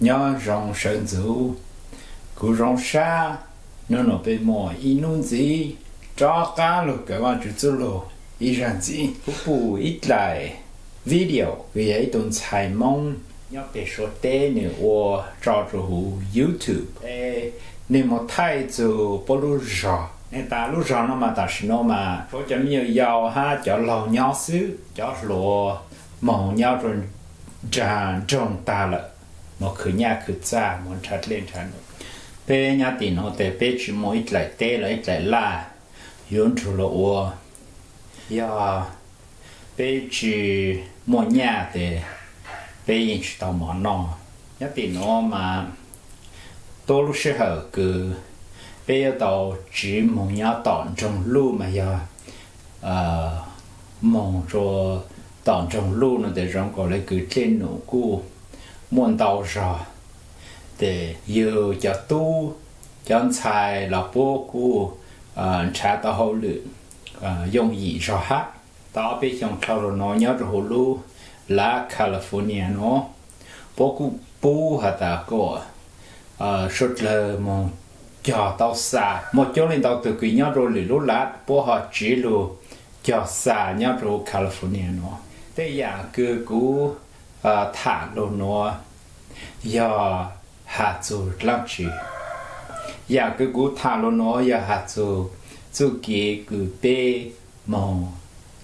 Nyob zoo sawv ntxuv, kuv Zoov Sab. Hnub no peb muaj ib hnub ntxiv rov qab los kawm Vajtswv txuj lug ib zag ntxiv. Kuv pum ib dlaim video kws yog ib tug ntxhais Moob nyob peg Suav teb, nws ua tso rua huv YouTube es nws moog thaij txug puab lub zog. Nwg tas lub zog no mas tam sim no mas tshuav cov me nyuam yaus hab cov laug nyob xwb, cov hluas moog nyob rua nraag nroog tag lawm, moog khwv nyaj khwv txag, moog nrhav dlej nrhav num. Peb nyob tim nuav tes peb tsi muaj ib dlaim teb los ib dlaim laj yuav nrug luas ua. Yog peb tsi muaj nyaj tes peb yeej tsi tau mov noj. Nyob tim nuav mas tuab lub sij hawm kws peb yuav tau tsiv moog nyob tom nroog luj mas yog moog rua tom nroog luj no tes zoo nkaus le kws dlej num kuj muaj ntau zog. Tes yug cov tub cov ntxhais los puab kuj nrhav tau hauj lwm yooj yim zog hab. Tau ob peb xyoo dlhau lug nuav nyob rua huv lub lav California nuav, puab kuj pub has tas kom suav dlawg moog cog tau xa. Muaj coob leej ntau tug kws nyob rua lwm lub lav puab ho tsiv lug cog xa nyob rua huv California nuav. Tej yaam kws kuv tham lug nuav yog has txug dlaab tsi? Yaam kws kuv tham lug nuav yog has txug txuj kev kws peb moog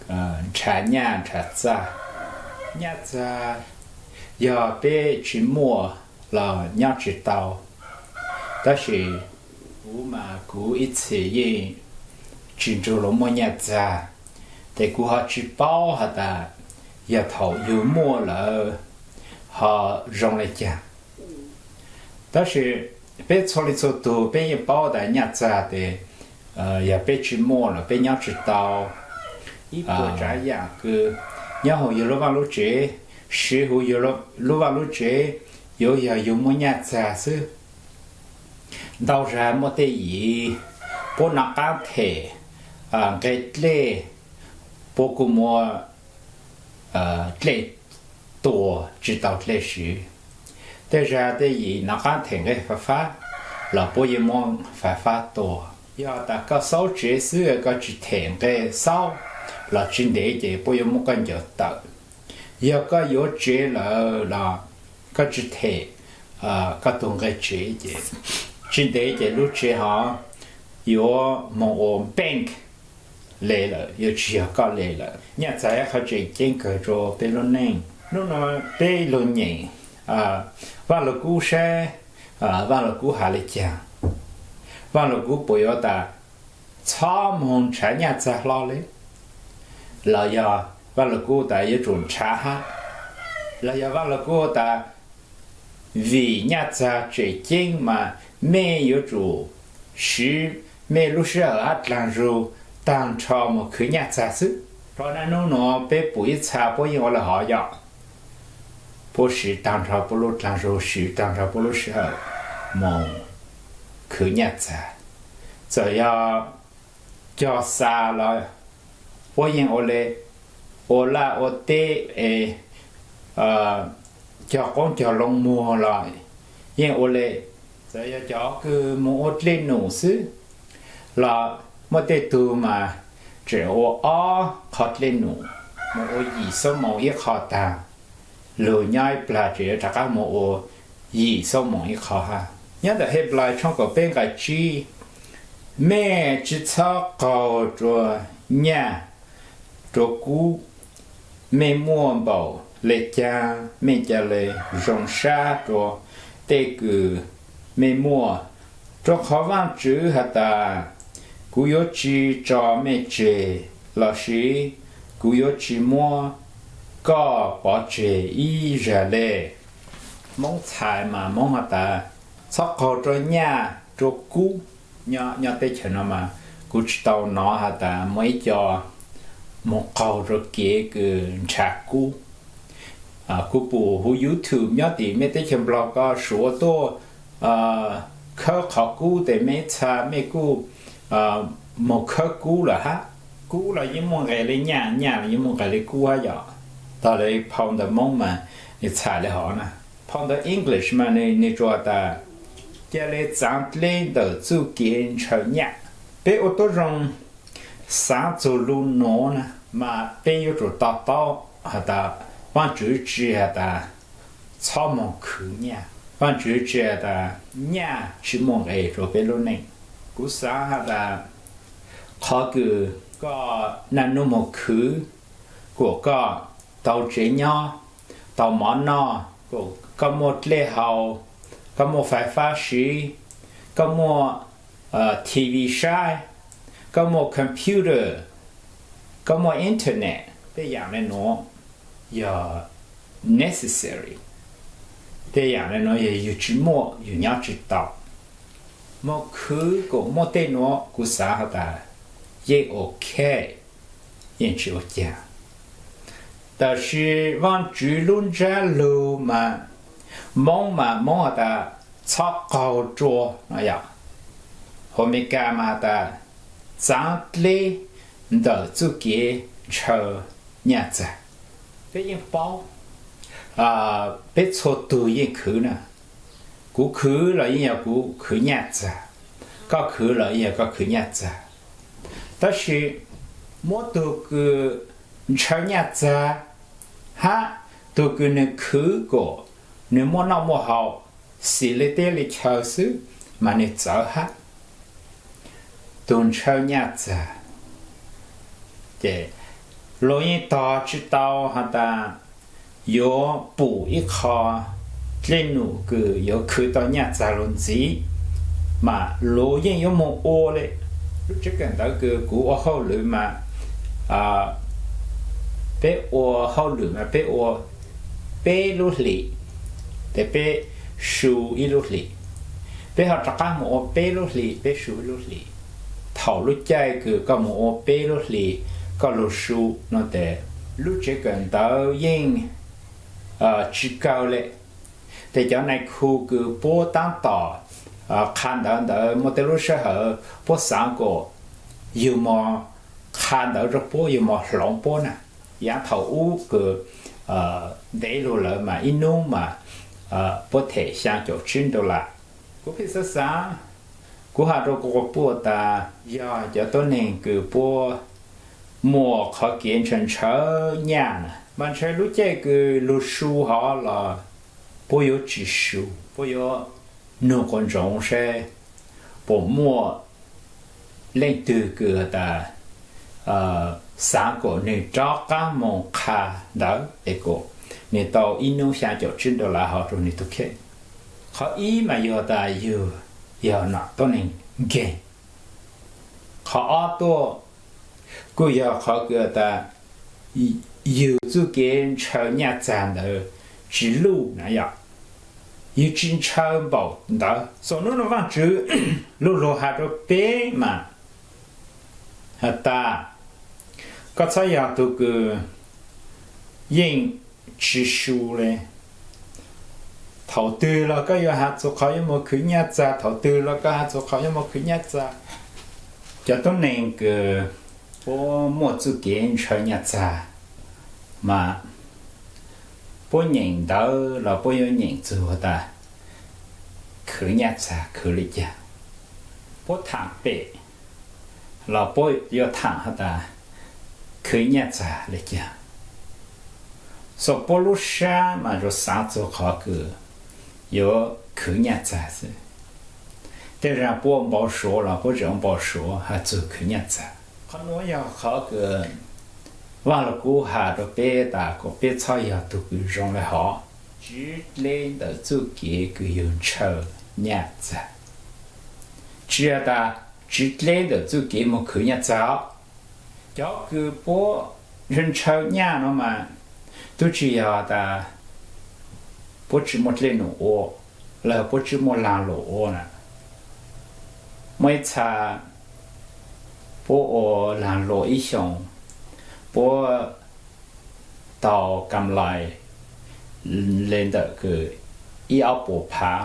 nrhav nyaj nrhav txag. Nyaj txag yog peb tsi muaj los nyob tsi tau. Tab sis kuv mas kuv ib txhis yeej tsi nrug luas muaj nyaj txag, tes kuv ho tsi paub has tas yog thaum yug muaj lawm ho zoo le caag. Tab sis peb txhua leej txhua tug peb yeej paub tas nyaj txag tes yog peb tsi muaj los peb nyob tsi tau. Ib puas tsav yaam kws nyob huv yug lub vaaj lub tsev, siv huv yug lub vaaj lub tsev yuav yog yug muaj nyaj txag xwb. Ntau zag muaj tej yim puab nov qaab them nqe dlej, puab kuj muab dlej tua tsi tau dlej siv. Tej zag tej yim nov qaab them nqe fais fab los puab yeej muab fais fab tua. Yog tas koj xaub tsev xwb koj tsi them nqe xaub los tsi ntev ces puab yuav muab koj ncaws tawm. Yog koj yuav tsev lawm los koj tsi them koj tug nqe tsev ces tsi ntev ces lub tsev ho yuav moog ua bank le lawm, yuav tsi yog koj le lawm. Nyaj txag ib qho tseem ceeb kawg rua peb lub neej. Nub nua peb lug nyeem Vaaj Lug Kub saib Vaaj Lug Kub has le caag. Vaaj Lug Kub puas yuav tas txhob moog nrhav nyaj txag hlo le? Los yog Vaaj Lug Kub tas yuav tsum nrhav hab? Los yog Vaaj Lug Kub tas vim nyaj txag tseem ceeb mas mej yuav tsum siv mej lub sij hawm hab dlaag zug taag nrho moog khwv nyaj txag xwb? Rua naj nub nua peb pum ib txha puab yeej ua le hov yom. Puab siv taag nrho puab lub dlaag zug, siv taag nrho puab lub sij hawm moog khwv nyaj txag. Txawm yog cog xa los puab yeej ua le, ua laj ua teb es cog qoob cog loo muag los yeej ua le. Txawm yog cov kws moog ua dlej num xwb los muaj tej tug mas tseem ua ob qho dlej num, moog ua yim xuab moos ib qho taag, lug nyob ib plag tseem yuav rov qab moog ua yim xuab moos ib qho hab. Nyob ntawm Henplais tshooj kaum peb nqai tsib, mej tsi txhob qaug rua nyaj rua kub, mej muaj npaum le caag mej ca le zoo sab rua tej kws mej muaj, rua qhov Vaajtswv has tas, kuv yuav tsi tso mej tseg, lossis kuv yuav tsi muab koj pov tseg ib zag le. Moob txhais mas Moob has tas, txhob qaug rua nyaj rua kub. Nyob teb chaws no mas kuv tsi tau nov has tas muaj ib co moog qaug rua kev kws nrhav kub. Kuv pum huv YouTube nyob tim mej teb chaws Nplog ko Suav tuaj khawb qhov kub tes mej ib txha mej kuj moog khawb kub lawm hab. Kub los yeej muaj nqe le nyaj, nyaj los yeej muaj nqe le kub hab yom. Tog le phau ntawv Moob mas nws txhais le hov na. Qhov ntawd English mas nws tsuas has tas cia li txav dleb ntawm txuj kev ntshaw nyaj. Peb ua tib zoo xav txug lus nuav na, mas peb yuav tsum to taub has tas Vaajtswv tsi has tas txhob moog khwv nyaj, Vaajtswv tsi has tas nyaj tsi muaj nqe rua peb lub neej. Kuv xaav has tas qhov kws koj naj nub moog khwv kuas koj tau tsev nyob, tau mov noj, koj muaj dlej haus, koj muaj fais fab siv, koj muaj TV saib, koj muaj computer, koj muaj internet, tej yaam le nuav yog necessary. Tej yaam le nuav yog yug tsi muaj yug nyob tsi tau. Moog khwv kuas muaj tej nuav kuv xaav has tas yeej ok, yeej tsi ua caag. Tab sis Vaajtswv lub ntsab lug mas, Moob mas Moob has tas txhob qaug rua no yom. Huv Amelikas mas has tas txav dleb ntawm txuj kev ntshaw nyaj txag. Peb yeej paub, peb txhua tug yeej khwv na. Kuv khwv los yeej yog kuv khwv nyaj txag, koj khwv los yeej yog koj khwv nyaj txag. Tab sis muab tug kws ntshaw nyaj txag hab tug kws nwg khwv kuas nwg muaj noj muaj haus, xis le teb le chaw xwb mas nwg txawv hab. Tug ntshaw nyaj txag ces luag yeej tog tsi tau has tas yuav pum ib qho dlej num kws yuav khwv tau nyaj txag lug ntxiv, mas luag yeej yuav moog ua le. Lub tsev kawm ntawv kws kuv ua hauj lwm mas, peb ua hauj lwm mas peb ua peb lub hlis, tes peb su ib lub hlis. Peb ho rov qab moog ua peb lub hlis, peb su ib lub hlis. Thaum lub caij kws koj moog ua peb lub hlis, koj lug su no tes lub tsev kawm ntawv yeej tsi kaw le. Tes cov nais khu kws puab taab tom qha ntawv ntawd muaj tej lub sij hawm puab xaav kuas yug moog qha ntawv rua puab, yug moog hloov puab na. Yaav thaum ub kws ntev lug lawm mas ib nub mas puab them xyaa caum tsib dollar. Kuv pheej xaav xaav, kuv has rua kuv quas puj tas yog cov tuab neeg kws puab muaj qhov kev ntshaw ntshaw nyaj na, mas ntshai lub caij kws lug su hov los puab yuav tsi su. Puab yuav nug quas ntsoov saib puas muaj leej twg kws tas xaav kuas nwg rov qaab moog qha ntawv es kuas nwg tau ib nub xyaa caum tsib dollar hov rua nwg tug kheej. Qhov ib mas yog tas yug yog nom tuab neeg nkeeg. Qhov ob tuaj kuj yog qhov kws tas yug txuj kev ntshaw nyaj txag ntawd tsi luj na yom. Yug tsi ntshaw npaum ntawd. Xoom nub no Vaajtswv lu lug has rua peb mas has tas koj txhob yog tug kws yeej tsi su le. Thaum twg los koj yuav has txug qhov yuav moog khwv nyaj txag, thaum twg los koj has txug qhov yuav moog khwv nyaj txag. Cov tuab neeg kws puab muaj txuj kev ntshaw nyaj txag mas puab nyeem ntawv los puab yuav nyeem txug tas khwv nyaj txag khwv le caag. Puab thaam pem los puab yuav thaam has tas khwv nyaj txag le caag. Xoom puab lub sab mas yuav xaav txug qhov kws yuav khwv nyaj txag xwb. Tej zag puab npau suav los puab tseem npau suav has txug khwv nyaj txag. Qhov nuav yog qhov kws Vaaj Lug Kub has rua peb tas kom peb txhob yog tug kws zoo le hov, tsiv dleb ntawm txuj kev kws yug ntshaw nyaj txag. Tsi has tas tsiv dleb ntawm txuj kev moog khwv nyaj txag os. Cov kws puab ntshaw nyaj nuav mas tub tsi yog tas puab tsi muaj dlej num ua, los puab tsi muaj laag luam ua na. Muaj ib txha puab ua laag luam ib xyoos, puab tau kam lais le ntawm kws ib ob puas phav,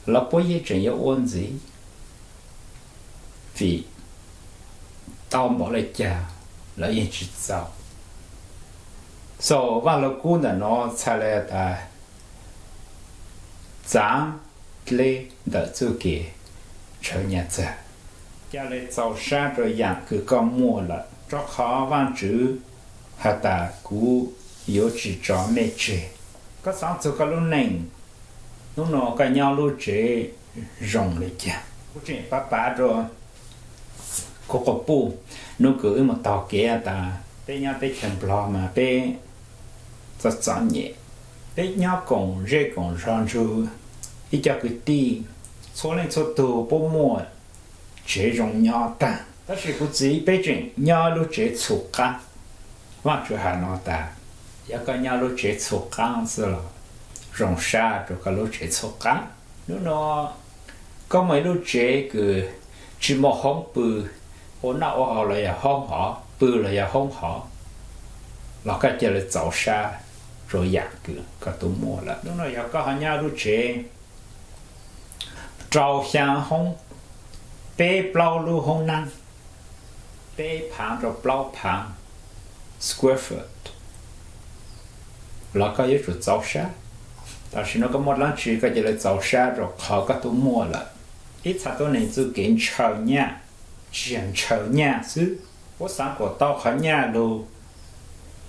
los puab yeej tseem yuav ua ntxiv, vim tau npaum le caag los yeej tsi txaus. Xaus Vaj Lug Kub ntawm no txhais li tas txaav dleb ntawm txuj kev ntshaw nyaj txag. Ca le txaus sab rua yaam kws koj muaj lawm, rua qhov Vaajtswv has tas kuv yuav tsi tso mej tseg. Koj xaav txug koj lub neej, nub nua koj nyob lub tsev zoo le caag? Kuv tseem pav pav rua kuv quas puj, nub kws wb moog taug kev has tas peb nyob teb chaws Nplog mas peb txom txom nyem, peb nyob koom zej koom zog nrug ib co kwv tij, txhua leej txhua tug puab muaj tsev zoo nyob taag, tab sis kuv txiv peb tseem nyob lub tsev txhum qaab. Vaajtswv has no tas, yog koj nyob lub tsev txhum qaab xwb los zoo sab rua koj lub tsev txhum qaab. Nub nua koj muaj ib lub tsev kws tsi muaj hoob pw, ua noj ua haus los yog hoob hov, pw los yog hoob hov, los koj ca le txaus sab rua yaam kws koj tub muaj lawm. Nub nua yog koj ho nyob lub tsev rau xyaa hoob, peb plaub lub hoob naab, peb phaav rua plaub phaav square foot, los koj yuav tsum txaus sab. Tam sim no koj muaj dlaab tsi koj ca le txaus sab rua qhov koj tub muaj lawm. Ib txha tuab neeg txuj kev ntshaw nyaj, tsi yog ntshaw nyaj xwb, puab xaav kuas tau qhov nyaj lug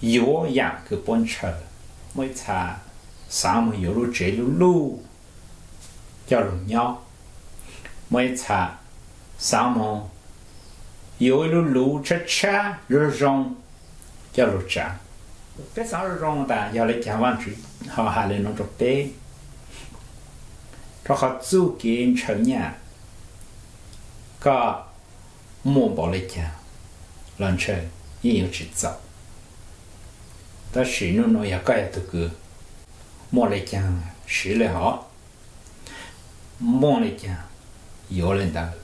yuav yaam kws puab ntshaw. Muaj ib txha xaav moog yuav lub tsev luj luj coj lug nyob, muaj ib txha xaav moog yuav ib lub luv tshab tshab zoo zoo coj lug tsaav. Peb xaav zoo zoo tas yog le caag Vaajtswv ho has le nuav rua peb? Rua qhov txuj kev ntshaw nyaj, koj muaj npaum le caag los ntshe yeej yuav tsi txaus. Tab sis nub nua yog koj yog tug kws muaj le caag siv le hov, muaj le caag yuav le ntawd,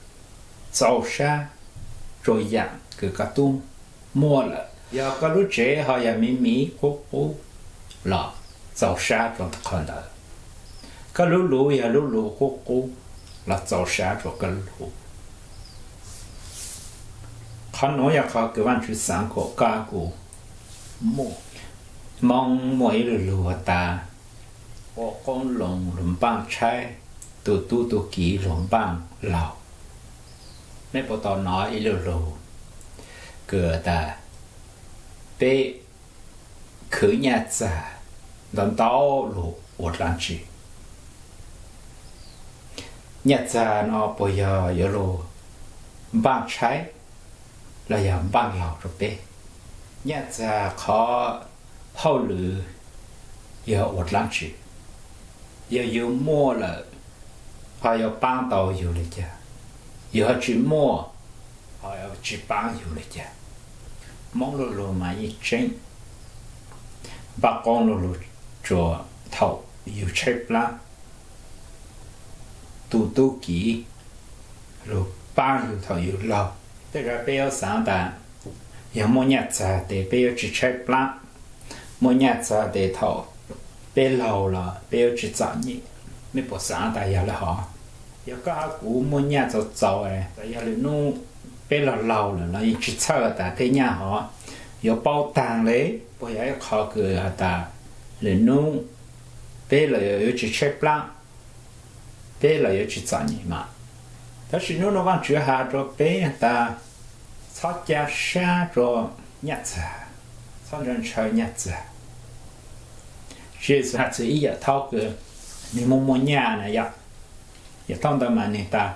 txaus sab rua yaam kws koj tub muaj lawm. Yog koj lub tsev ho yog miv miv qub qub los txaus sab rua qhov ntawd. Koj lub luv yog lub luv qub qub los txaus sab rua koj lub luv. Qhov nuav yog qhov kws Vaajtswv xaav kuas koj kuv muaj. Moob muaj ib lug lug has tas, ua qoob loo lug npaaj tshaib, tug tub tug kiv lug npaaj laug. Mej puas tau nov ib lug lug kws tas peb khwv nyaj txag ntau ntau lug ua dlaab tsi? Nyaj txag no puas yog yuav lug npaaj tshaib los yog npaaj laug rua peb? Nyaj txag qhov hauj lwm yog ua dlaab tsi? Yog yug muaj lawm, ho yuav paab tau yug le caag? Yug ho tsi muaj, ho tsi paab yug le caag? Moob lug lug mas yeej tseeb, npaaj qoob lug lug tsuas thaum yug tshaib plaab, tug tub kiv lug paab yug thaum yug laug. Tej zag peb yuav xaav tas yog muaj nyaj txag tes peb yuav tsi tshaib plaab, muaj nyaj txag tes thaum peb laug los peb yuav tsi txom nyem. Mej puas xaav tas yog le hov? Yog koj hab kuv muaj nyaj txaus txaus, yog lwm nub peb laug laug lawm los yeej tsi txhawj tas tej nyaj hov yuav paub taag le, puas yog ib qho kws has tas lwm nub peb los yuav tsi tshaib plaab, peb los yuav tsi txom nyem mas? Tab sis nub nua Vaajtswv has rua peb tas txhob ca sab rua nyaj txag, txhob ntshaw ntshaw nyaj txag. Tswv Yexus has txug ib yam thaub kws nwg muaj muaj nyaj na yom. Yam thaub ntawd mas nwg tas,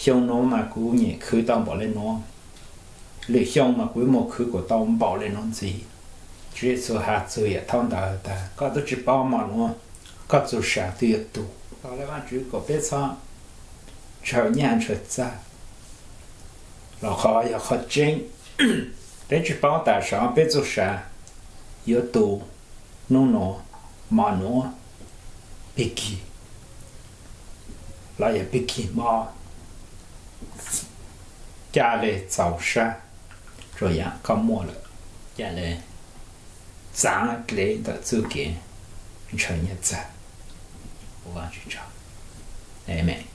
xyoo nuav mas kuv nyam khwv tau npaum le nuav, lwm xyoo mas kuv muaj khwv kuas tau npaum le nuav ntxiv. Tswv Yexus has txug yam thaub ntawd tas koj tub tsi paub mog nuav, koj txug sam twg yuav tu. Tog le Vaajtswv kom peb txhob ntshaw nyaj ntshaw txag, los qhov yog qhov tseeb. Peb tsi paub tas sam peb txug sam yuav tu nub nuav, mo nuav, pig kig, los yog pig kig mo, ca le txaus sab rua yaam koj muaj lawm, ca le txaav dleb ntawm txuj kev ntshaw nyaj txag. Ua Vajtswv tsaug. Amees.